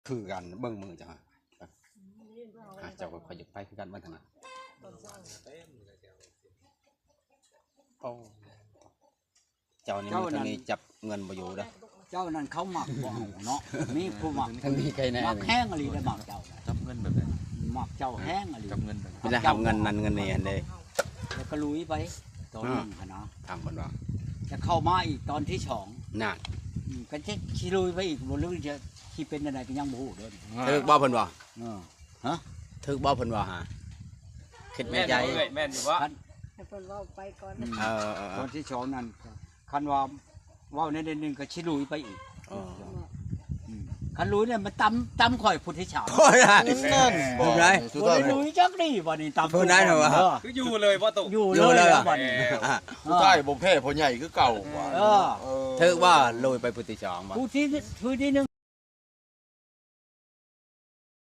ຄືກັນ ເບິ່ງມືເຈົ້າ ຫາເຈົ້າກໍຂ້ອຍຢາກໄປຄືກັນ ບັດນັ້ນນະ. ໂອ້ ເຈົ້ານີ້ ເຈົ້ານັ້ນ ມັນທາງນີ້ຈັບເງິນບໍ່ຢູ່ເດ້. ເຈົ້ານັ້ນເຂົາມັກບໍ່ເອົາເນາະ ມີຜູ້ມັກ ທາງນີ້ໃຄແນ່ ມັກແຮງອີ່ຫຼີເດ້ ມັກເຈົ້າ ຈັບເງິນແບບໃດ? ມັກເຈົ້າແຮງອີ່ຫຼີ ຈັບເງິນແບບໃດ? ເວລາຮັບເງິນນັ້ນເງິນນີ້ຫັ້ນເດ້ ແລ້ວກໍລຸຍໄປຕອນໜຶ່ງຫັ້ນນະ ທາງເພິ່ນວ່າ ຈະເຂົ້າມາອີກຕອນທີສອງ ນັ້ນ ອືມ ກໍຈະຊິລຸຍໄປອີກບໍ່ ຫຼືຈະຊິເປັນແນວໃດກໍຍັງບໍ່ຮູ້ເດ້. ຖືກບໍ່ເພິ່ນວ່າ? ເອີ ຮະ ຖືກບໍ່ເພິ່ນວ່າຫາ? ຄິດໃນໃຈ ແມ່ນຢູ່ເອື້ອຍ ແມ່ນຢູ່ບໍ່? ຄັນ ໃຫ້ເພິ່ນເວົ້າໄປກ່ອນ ອືມ ເອີໆໆ ຕອນທີສອງນັ້ນ ຄັນວ່າເວົ້າແນວໃດໜຶ່ງກໍຊິລຸຍໄປອີກ. ເອີ ອືມ ຄັນລຸຍນີ້ມັນຕຳ ຕຳຂ້ອຍຜູ້ທີສາມ ໂອ້ຍ ນັ້ນ ເຫັນບໍ່? ຜູ້ໃດ? ບໍ່ໄດ້ລຸຍຈັກນີ້ ບັດນີ້ຕຳ ຜູ້ໃດນະວ່າ ເອີ ຄືຢູ່ເລີຍບໍ່ຕຸ? ຢູ່ເລີຍ ຢູ່ເລີຍ ບັດນີ້ ເອີ ຜູ້ທ້າຍບໍ່ແພ້ພໍ່ໃຫຍ່ຄືເກົ່າວ່າ ເອີ ເອີ ຖືກວ່າລຸຍໄປຜູ້ທີສອງບໍ່? ຜູ້ທີ ຜູ້ທີໜຶ່ງ